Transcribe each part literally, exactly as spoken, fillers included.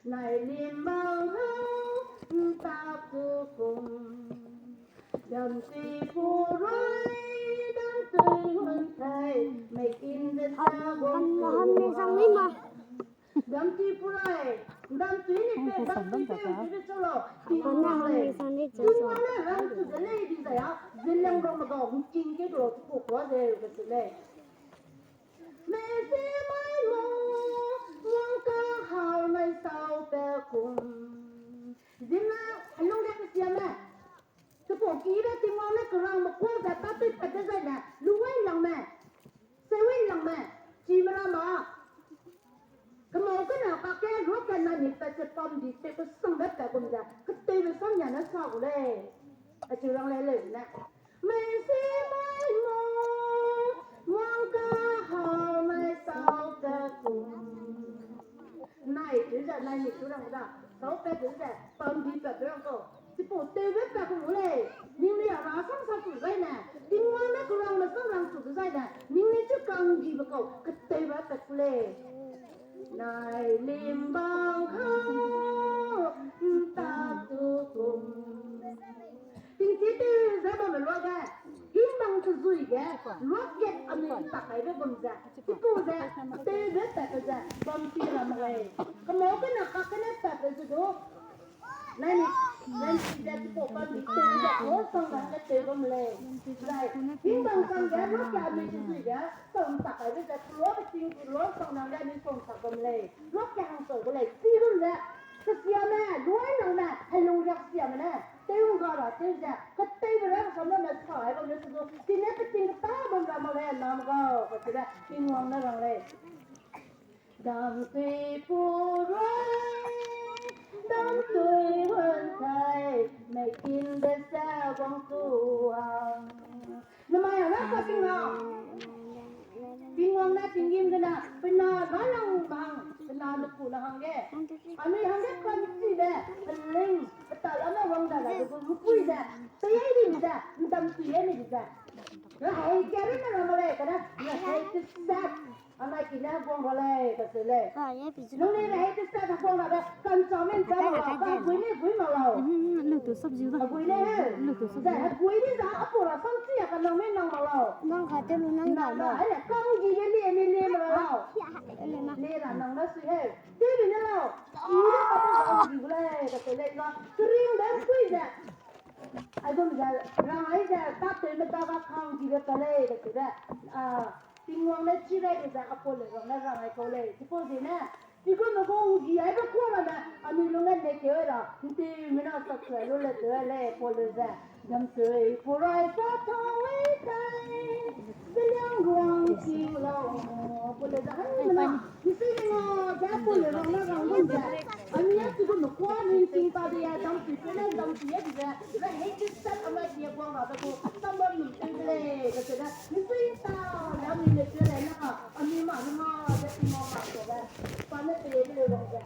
Nai lim bang hau, ntak tu kum. Dam tui pu roi, dam tui hun kai, mei kin de sa bong tu. Dam tui pu roi, dam tui ni pe, dam tui pe, tui de cholo. Tingwang le. Tingwang le rang tu de lei di zai a, zeliang rong me gau, king ke do tu ko kwa de, de se lei. Mei se mai mo, wang ka hau mai sau pe kum. Zimna, helung de ke siame. Tepo ki de Tingwang ne kerang me kuang ze ta tui pat de zai ne, luwai lang me. Sewai lang me. Chi me ra ma. Kemau kena kake ruak ke na ni pat ze pam di te kesang de pat gum ze. Ketei be sang ya ne sa gu lei. A chi rang lei lei ne. Mei se mai mo, wang ka hau mai sau pe kum. Nai tu ze, nai ni tu rang da. Sau pe tu ze, pam di pe tu rang ko. Chipau tew be pe kum lei. Ning ni a ra sang sa tu zai ne. Tingwang ne kerang me sang rang tu zai ne. Ning ni chu kang di be kau. Ketei be pe ku lei. Nai lim bang hau, ntak tu kum. Tingchi tew ze bam me luage, himbang kezui ge, luage anui ntak kaibe gum ze, chipau ze, tew ze tat ze, bam ti ra mak lei. Kemau kena kak kene tat ze du, nai ni, nai ni ze chipau bam ti tew ze, luasang dang ge tew bam lei. Zai, himbang kang ge, luage anui kezui ge, sau ntak kaibe ze, luage ting, luasang dang ge anui sau ntak bam lei. Luage hang sau gu lei, chi gum ze, kesiame, luai nang ne, helung riak siame ne. Tew ngga ra tew ze, keteibe ra sam ne sa ai bam ne se du, chine peting keta bam ra mak lei, nam gau, kachibe, Tingwang ne rang lei. Dam tui pu roi, dam tui hun kai, mei kin de sa bong tu a. Namai a na ka ting na. Tingwang ne tinggîm gene, pena na lang hang, pena ne ku na hangge. Anui hangge kam chibe, peling, petal ame wang da la de gu mpui ze, pei ai di ze, ndam tui ai ni ze. Rehei kere ne ra mak lei, kane, rehei tesat. Anai ki ne heguang ra lei, kacheu lei. Nung ni rehei tesat heguang ra de, kanchame nchai mak lau, kagui ni gui mak lau. Agui lei he. Ze hegui ni za, apau ra samchi a kanang me nang mak lau. Nang ka te lu nang da lau. Ai le, kanggi le lie ni lie mak lau. Le ra nang da sui he. Tewbe ne lau. I de ka te kanggi gu lei, kacheu lei na. Kering de mpui ze. Aigum ze, rang ai ze, tatewme da ga kanggibe ta lei, kachibe. A, Tingwang ne chi rai de ze, apau le rang ne rang ai kau lei. Chipau ziene, chigum ne gau nggi aibe kuâ ramme, anui lung ne nekeu ra, ntewme na sak sui lu le tew lei, pau le ze. Damsui purai sa tau ai tai, zeliang ruang king lau, pau le ze, ai mena, misui ne nga, ze pau le rang ne rang lu ze. Anui a chigum ne kuâ ning ting ta de ya, damsui pe ne damsui ya de ze, rehei tesat anai ki heguang ra de gu, sambam ning ting de lei, kacheu de, misui ta, ze anui le tew lei na, anui ma ne ma, ze Tingwang ma kau de, pa ne pe lei de lei rang ze.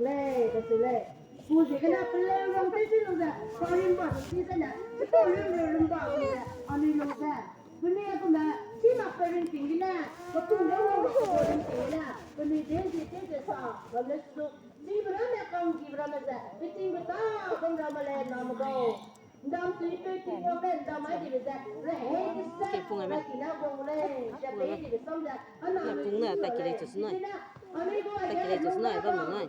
Lei, pe ziegene peleu wang tei chi lu ze, pa rimba chi zene, pe rimba lu ze, anui lu ze, penui a kum da, chi mak pe ring ting gene, pe kum da wang pe ring ting gene, penui de zi tei ze sa, bam le su, chi be ramme kang ki be ramme ze, pe ting be ta, bam ramme le na me gau. Ndam tui pe ting wang le, ndam ai di be ze, re hei di se, ra ki na wang le, ze pe di be sam ze, ana pung ne, ta ki lei chu su nai. Ta ki lei chu su nai, bam nai.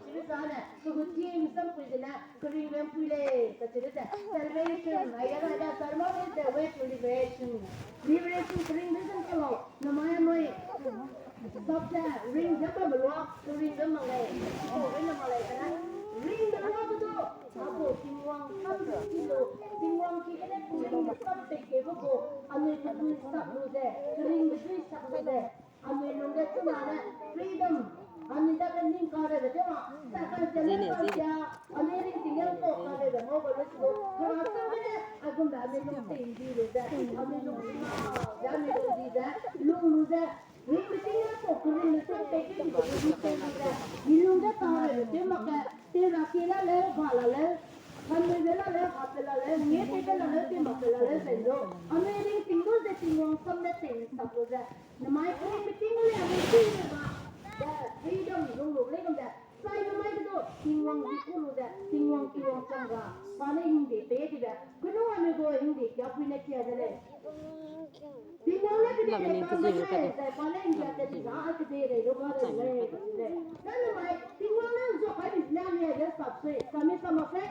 Salvation, I am the way to liberation. Liberation, freedom, hello. Namai anui. Sap ze, ring ze bam lua, ring ze mak lei. Ko ring ze mak lei, kana. Ring ze lua tu tu. Apo, Tingwang, kam ze ki lu. Tingwang ki kene, ring ze sap te ke bu ko. Anui tu tu sap lu ze. Ring ze tu sap lu ze. Anui lungge chuna ne freedom. Anui dage ning kare de tewa. Saka zene, zene. Anui ringting ge ko kare de mo ko le su. Hera sa ne, agum da anui lung ting di lu ze. Anui lung ting ma, ze anui lung di ze. Lung lu ze. Ringbe ting ge ko kering ne su te ki di lu ze. Mi lung ge kare de tewa ke. Te ra ki la le, ba la le. Kan me ze la le, ba pe la le. Nge te pe la le, te ma pe la le, ze lu. Anui ringting lu ze Tingwang sam ne ting sap lu ze. Namai kering beting le, anui ting le ba, da, freedom lung lu le gum ze, sai namai ge du, Tingwang di ku lu ze, Tingwang, Tingwang chang ga, pa ne hingde pe di ze, kenu anui gu hingde kia pui ne kia ze lei. Tingwang ne kedi le pa ne, sai pa ne hingde kia di za, a kedi le lu ga de lei, lei. Na namai, Tingwang ne nzua kai di ne, anui ge sap sui, sami sama se.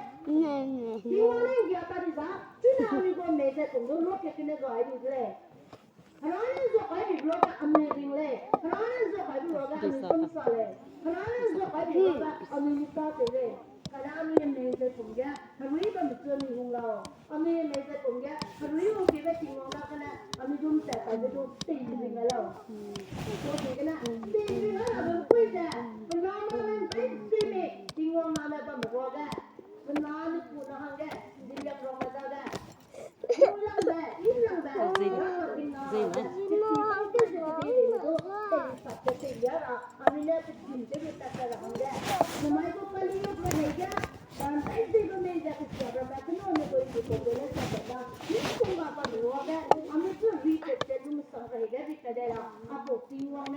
Tingwang ne hingde kia di za, chuna anui gu mei ze kum du lu ke kene ga ai di lei. Hera ne nzua kai bi lu ge anui ring lei. Hera ne nzua kai bi lu ge anui kum sa lei. Hera ne nzua kai bi lu ge anui ni ta te lei. Kane anui mei ze kum ge, herui bam chu anui hung lau. Anui mei ze kum ge, herui hung ki be Tingwang da kane, anui dum tat kai be du ting ring lau.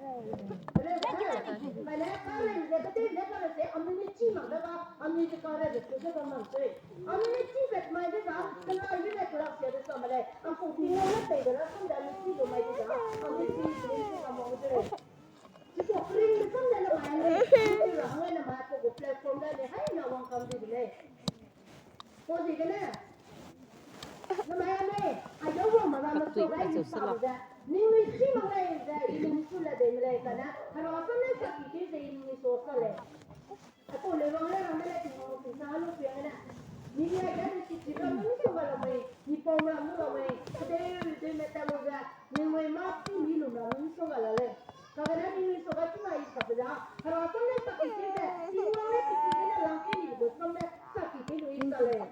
Re, re, re, re, re, re, re, anui ne chi mak de ba, anui de ka re de su de ba mak sui. Anui ne chi bet mai de ba, kena yu ne kura sia de sa ma lei. Apu Tingwang ne pei de rasam de anui chi lu mai de ba, anui chi lu mai de ba mak de lei. Chipau kering de sam de namai anui, chi lu ra hangge namai apu gu platform de ne hai na wang kam di de lei. Pau ziegene, namai anui, a yau wang ma ramme so gai ni sa lu ze, ningnui chi mak lei ze, i ningnui su le dei me lei kane, hera sam ne sa ki tei ze i ningnui so sa lei. Aipau lei wang le ramme le Tingwang sing sa lu piang gene. Media ge anui chi chi ramme misongga lamui, mi pau ramme lamui, kedei dei me ta lu ze, ningnui mâ chi mi lum ramme misongga la lei. Kagene ningnui suage chuna i sa pe da, hera sam ne sa ki tei ze, Tingwang ne ki tei gene lang ke ni gu sam ne sa ki tei lu i sa lei.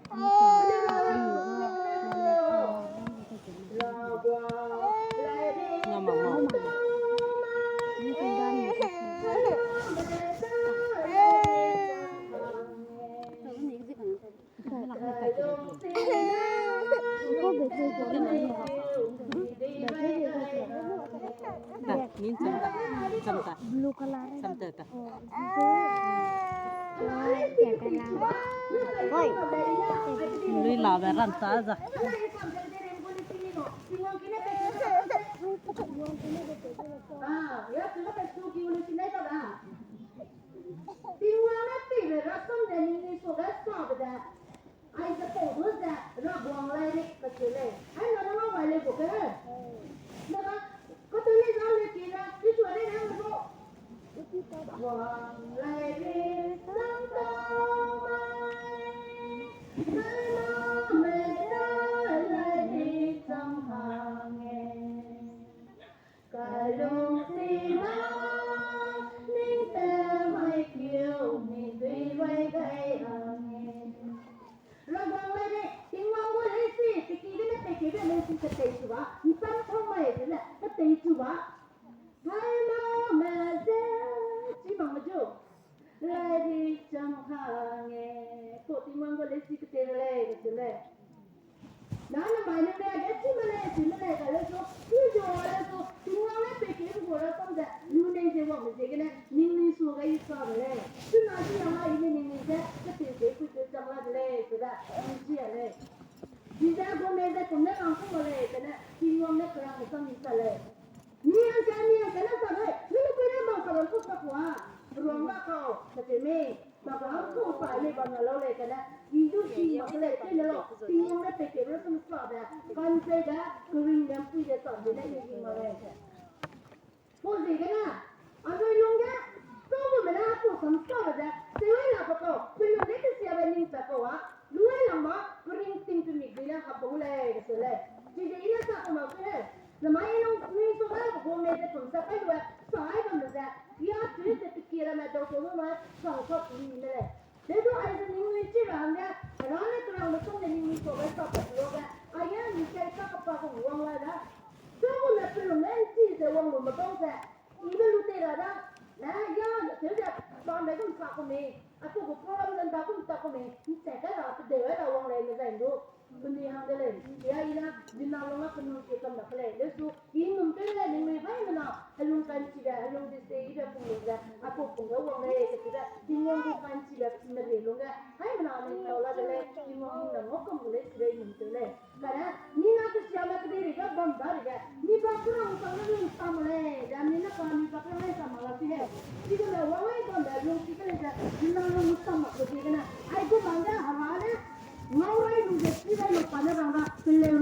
Blue color. Lui la be ran ta za. Tingwang ne teibe rasam de ningnui suage sa be de. Ai ze pau du ze, Raguang lai ri kacheu lei. Ai na na wai lei gu ke. Na ga, katui lei za lei ki na, i chu lei na gu. Wang lai ri sang tau mai, nai na me da lai ri chang hange. Kalung sina, ning te mai kiu, mi dui wai gai hange. Raguang lai ri, Tingwang gu leisi, tiki gene pei kebe leisi ketei chu ba, nsam thau mai gene ketei chu ba. Hai ma me ze, chi mang me ju. Lai ri chang hange, ko Tingwang gu leisi ketei ra lei, ketei lei. Na namai ne mei ge chi me lei, chi me lei, ka lei su, chi jo a lei su, Tingwang ne pei kebe gu rasam ze, lu nei ze wang me ziegene, ningnui su gai sa de lei. Chuna chi yang a i ne ningnui ze, ketei ze pui pe chang la de lei, su da, chi a lei. Chize gu mei ze kum ne rang ku ma lei, kane, Tingwang ne kerang sam mi sa lei. Mi hangka, mi hangka ne sa lei, mi ne pui ne bam sa bam ku sa kua. Ruang ga kau, sa te mei, ma ga hangku sa lei bam na lau lei kane, i du hi mak lei, te ne lau, Tingwang ne pei kebe rasam sa de, kan ze de, kering ne pui de sa de ne i hi mak lei. Pau ziegene, anui lungge, tau gu me ne apau sam sa de, tewai la pe kau, pelung ne kesiabe ning pa kau a, luai lam ma, kering ting pe mik dui ne hap bau lei, kacheu lei. Chize i ne sa kau mak se lei. Namai i lung nui su ga, gu mei ze pum sa kai lu e, sa ai bam ze, ya chu ze teki ramme dau kau lu ma, sa sa tu mi ne lei. Dedu aize ningnui chi ra hangge, Hera ne kerangbe sung ne ningnui suage sa pat lu ge, aige mi kai sa kapa gu wang lai da. Sa gu ne pelung ne nchi ze wang lu me bau ze, i ne lu tei ra da. Ne ya, ne teu ze, bambe gum sa ku mei, apau gu program ze nda gum ta ku mei, nche kai ra, pedeu ai ra wang lei me zai ndu. Penui hang de lei, ya i na, zina lung a penui ke kam na ke lei, lesu, i num teu lei, ningnui haimena, helung kanchibe, helung dise ibe pung lu ze, apau pung ge wang lei, kacheu ze, Tingwang gu kanchibe, meri lungge, haimena, ning tau la de lei, Tingwang hing na ngau kam gu lei, chibe i num teu lei. Kane, mi na kesiame kedeirei ge bam darege, mi ba kerang sang ne lungsam lei, ze mi ne pa mi ba kerang lei sam mak la si he. Chigene wang ai bambe lungsi ke lei ze, zina lungsam mak lu ziegene, ai gu bam ge Hera ne, ngau rai lu ze chi rai lu pa ne rang ra, peleu